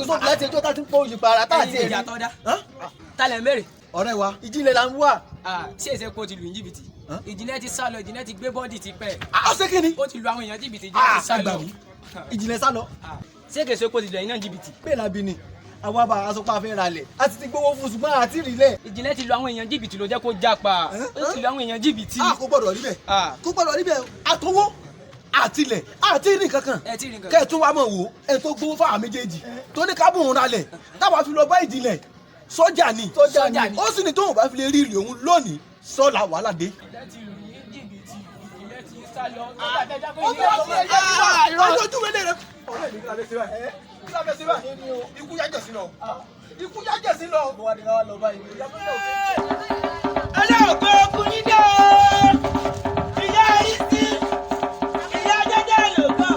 sóbi láti ẹjọ́ tá a ti ń pọ̀ òyìnbó ara tá a ti Ẹ̀yin rí. ìjà tọ́ da. Talẹ̀ ń bèrè. Ọ̀rẹ́ wa, ìjìnlẹ̀ là ń wà. Ṣé èsè kó ti lù ní jìbìtì? Ìjìnlẹ̀ ti sá lọ, ìjìnlẹ̀ ti gbé bọ́ọ̀dì ti pẹ́. Ó ṣe kí ni? Ó ti lu àwọn èèyàn jìbìtì, ìjìnlẹ̀ ti sá Ẹ gbà lọ. mí. Ìjìnlẹ̀ sá lọ. Ṣé kèsè kó ti lu ẹ̀yin náà jìbìtì? Bẹ́ẹ̀ la bí ni àwa bá aṣọ pa fẹ́ ralẹ̀, a sì ti gbowó fún, ṣùgbọ́n àti rílẹ̀. Ìjìnlẹ̀ ti lu àwọn èèyàn jìbìtì ló jẹ́ kó jápa. Ó ti lu àwọn èèyàn jìbìtì. A kò gbọ́dọ̀ rí bẹ́ẹ̀. Kò gbọ́dọ̀ rí bẹ́ẹ̀, àtọwọ́ àtilẹ̀ àti rí kankan. Ẹ ti rí nǹkan. Kẹ́ ẹ̀ tún wá mọ̀ wò, ẹ̀ tó gbowó fáwọn méjèèjì tó ní kábùn ralẹ̀, táwa fi lọ bá ìjìnlẹ̀, sọ́jà ni. Sọ́jà ni. Ó sì ní tóun bá fi lè rí ìlú òun lónìí, sọ́la wàhálà dé. Ìjìnlẹ̀ ti lù yín jìbìtì, ìjìnlẹ̀ ti sá lọ. Ó bí wọ́n ti ẹ̀yẹ́ ti wá ọjọ́ ojú wẹlé rẹ. Ọ̀rẹ́ mi, kí la fẹ́ ṣe báyìí? Kí la fẹ́ ṣe báyìí? Ikú yájẹ̀ sí lọ, ikú yájẹ̀ sí lọ. Ọlọ́ọ̀gbọ́ ọkùnrin dé o, ìyá ìsí, ìyá jẹ́jẹ́ ló gbọ́,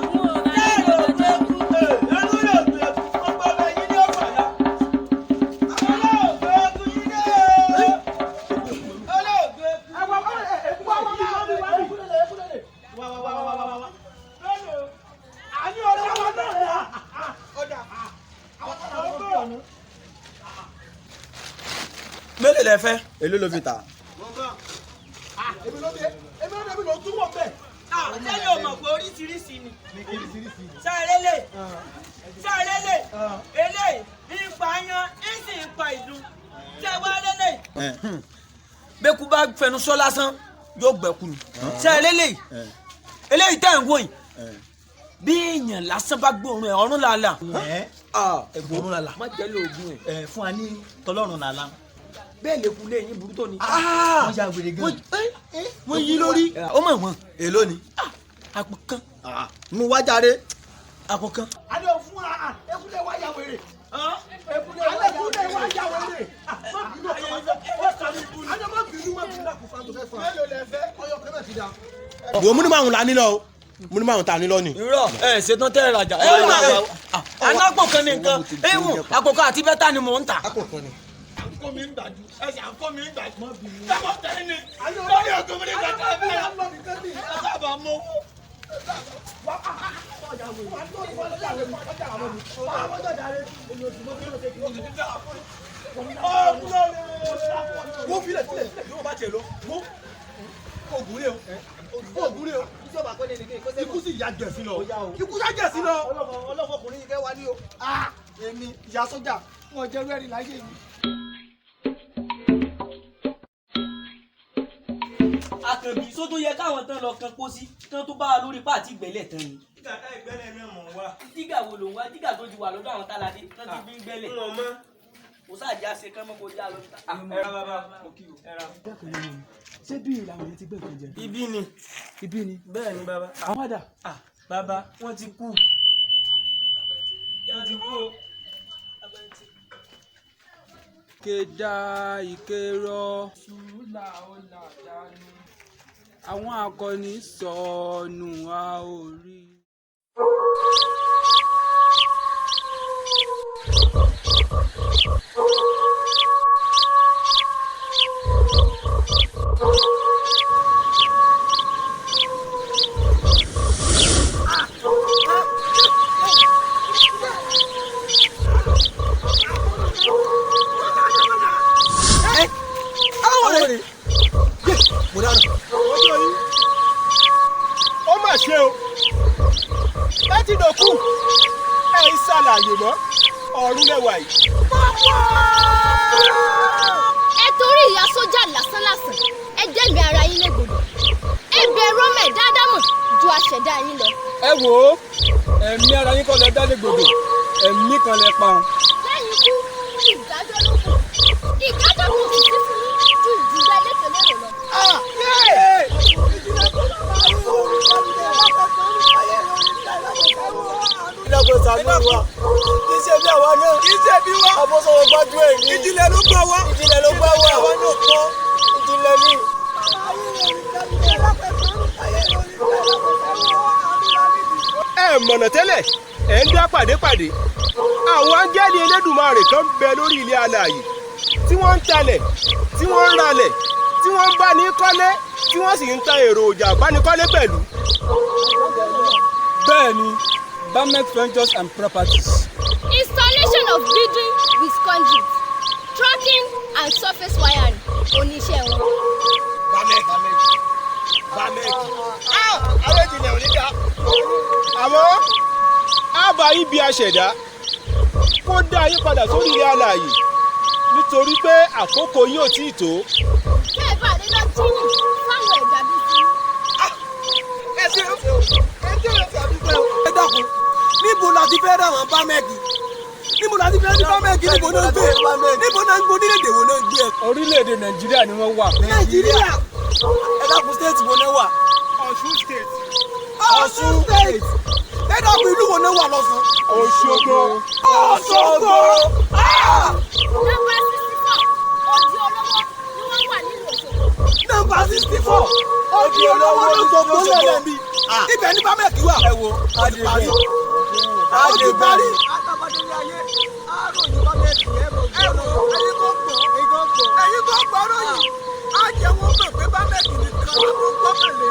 lẹ́rọ ògbẹ́kú, ẹrú ló gbẹ́kú, gbogbo ọmọ yìí ní ọ̀pọ̀lọ́. Ọlọ́ọ̀gbọ́ ọkùnrin dé o, ọlọ́ọ̀gbọ́ ọkùnrin. Mélòó lẹ fẹ́? Èló ló fi ta? Èmi ló dé, èmi ló dé, èmi ló túwọ̀ bẹ́ẹ̀. Sẹ́yìn ò mọ̀ pé oríṣiríṣi ni. Sárélè, sárélè, eléyìí ń pa yan, ń sì ń pa ìlú. Ṣé wá lélẹ̀? Bẹ́kú bá fẹnu sọ lásán, yóò gbẹ̀kú ni. Ṣé eléyìí, eléyìí tẹ̀ ń wò yìí, bí èèyàn lásán bá gbóòórùn ẹ̀, ọ̀run làálà. Ẹ̀gbọ́n làlà. Má jẹ́ lóògùn ẹ̀. Ẹ fún wa ní tọlọ́run làlá. Bẹ́ẹ̀ lè kú léyìn burú tó ni. Wọ́n ya wèrè gan. Wọ́n yí lórí. Ó mọ̀ wọ́n. Èló ni? Àpò kan. Mo wá jáde. Àpò kan. Adé ò fún wa, ekúlẹ̀ wá ya wèrè. Ekúlẹ̀ wá ya wèrè. Má bínú ọkọ wa, adé má bínú, má bínú àkùnfà tó fẹ́ fún wa. Mélòó lẹ fẹ́? Ọyọ kan náà ti da. Wo múni márùn la nílọ o, múni márùn ta nílọ ni. Irọ́ ẹ ṣetán tẹ́ ẹ rajà. Ẹ má anápò kan ní nǹkan ewu, àpò kan àti bẹ́tà ni mò ń tà. Kó mi ń gbàjú, ẹsẹ̀ à ń kó mi ń gbàjú. Sábà tẹ̀ ní lórí ògùn mi ní gbàjú ẹ̀fẹ́. Sábà mọ owó. Wo filẹ̀ filẹ̀ filẹ̀, yóò bá tiẹ̀ lọ. Wo oògùn rẹ o, oògùn rẹ o. Ikú sì yá jẹ̀ sí lọ. Ikú yá jẹ̀ sí lọ. Ọlọ́fọkùnrin yìí fẹ́ wá ní o. Èmi ìyá sójà, wọn jẹ́ rẹ́rìn láyé mi. Àkànbí, só tó yẹ káwọn tán lọ kan pósí kán tó bá wa lórí pàtí ìgbẹ́lẹ̀ tán ni. Dígà tá ìgbẹ́lẹ̀ náà mọ̀ wá. Dígà wo ló ń wá? Dígà tó ti wà lọ́dọ̀ àwọn táládé tán ti fi ń gbẹ́lẹ̀. Ń wọ̀n mọ́. Kò sáà já ṣe kán mọ́ kó já lọ. Ẹ ra bàbá, ẹ ra. Ṣé bí ìlànà yẹn ti gbé nǹkan jẹ? Ibi ni. Ibi ni. Bẹ́ẹ̀ ni bàbá. Àwọn àdà. Bàbá, wọ́n ti kú. Wọ́n ti kú o. Kéda ìkérò ṣùlà ọ̀là dànù, àwọn akọni sọnù, a ò rí. Àwọn rẹ̀ yé, mo dáná. Ọjọ́ yìí ó mà ṣe o, láti dòkú ẹ̀ ń ṣàlàyé mọ́, ọ̀run lẹ́wà yìí. Ẹ torí ìyá sójà lásánlàsàn, ẹ dẹ́mi ara yín légbodò. Ẹ bẹ̀rù ọmọ ẹ̀ dáadáa mọ̀ ju àṣẹ̀dá yín lọ. Ẹ wò ó, ẹ̀mí ara yín kọ́ lẹ dá légbodò, ẹ̀mí kan lẹ pa òun. Lẹ́yìn ikú, ìdájọ́ ló kù. Ìdájọ́ kò sì sí fún yín ju ìjìyà ẹlẹ́tẹ̀lérò lọ. Ìdàgbò sàánú wa. Kì í ṣe bí àwa náà. Kì í ṣe bí wa. Àbọ̀sọ̀rọ̀ gbájú ẹ̀ ní. Ìjìnlẹ̀ ló gbà wá. Ìjìnlẹ̀ ló gbà wá. Àwa náà kọ́. Ìjìnlẹ̀ ni. Ẹ mọ̀nà tẹ́lẹ̀, ẹ̀ ń dá pàdépàdé. Àwọn áńgẹ́lì Elédùmarè kan bẹ lórí ilé alààyè tí wọ́n ń talẹ̀, tí wọ́n ń ralẹ̀, tí wọ́n ń bá ní kọ́lé, tí wọ́n sì ń ta èròjà bánikọ́lé pẹ̀lú. Bẹ́ẹ̀ ni, Bamex Ventures and Properties. Installation. of building with conduit, trunking and surface wiring oníṣẹ́ wọn. Bámẹ́ẹ̀kì Bámẹ́ẹ̀kì àwọn ìjìnlẹ̀ ò ní dá. Àmọ́ á bá yín bí aṣẹ̀dá kó dá yín padà sórí ilẹ̀ alààyè nítorí pé àkókò yín ò tíì tó. Kẹ́ ẹ bá lè lọ jíyìn fáwọn ẹ̀dá bíi ti yín. Ẹ ṣe ẹ ṣe ẹ ṣe àdúgbò ẹ dákun, níbo la ti fẹ́ ráwọn Bámẹ́ẹ̀kì? Níbo la ti fẹ́ rí Bámẹ́ẹ̀kì? Níbo náà ń gbé? Níbo náà ń gbé? Orílẹ̀-èdè wo náà ń gbé? Orílẹ̀-èdè Nàìjíríà ni wọ́n wà. Nàìjíríà. Ẹ dákun, state wo náà wà? Ọ̀ṣun State. Ọ̀ṣun State. Ẹ dákun, ìlú wo náà wà lọ́sùn? Òṣogbo. Òṣogbo. Nọ́mbà 64 Odi Olówó ni wọ́n wà nílùú Òṣogbo. Nọ́mbà 64 Odi Olówó lÓṣogbo lẹ́lẹ̀ mi. Ibẹ̀ ní Bámẹ́ẹ̀kì wà. Ẹ wo, ó ti parí. Ó ti parí. Àtàbàdélé ayé, àròyìn Bámẹ́ẹ̀kì ẹ̀ mọ̀ gbọ́. Ẹ̀yin kò gbọ́. Ẹ̀yin kò gbọ́ ròyìn. Á jẹ́ wọ́n mọ̀ pé Bámẹ́ẹ̀kì nìkan ló ń gbọ́kànlé.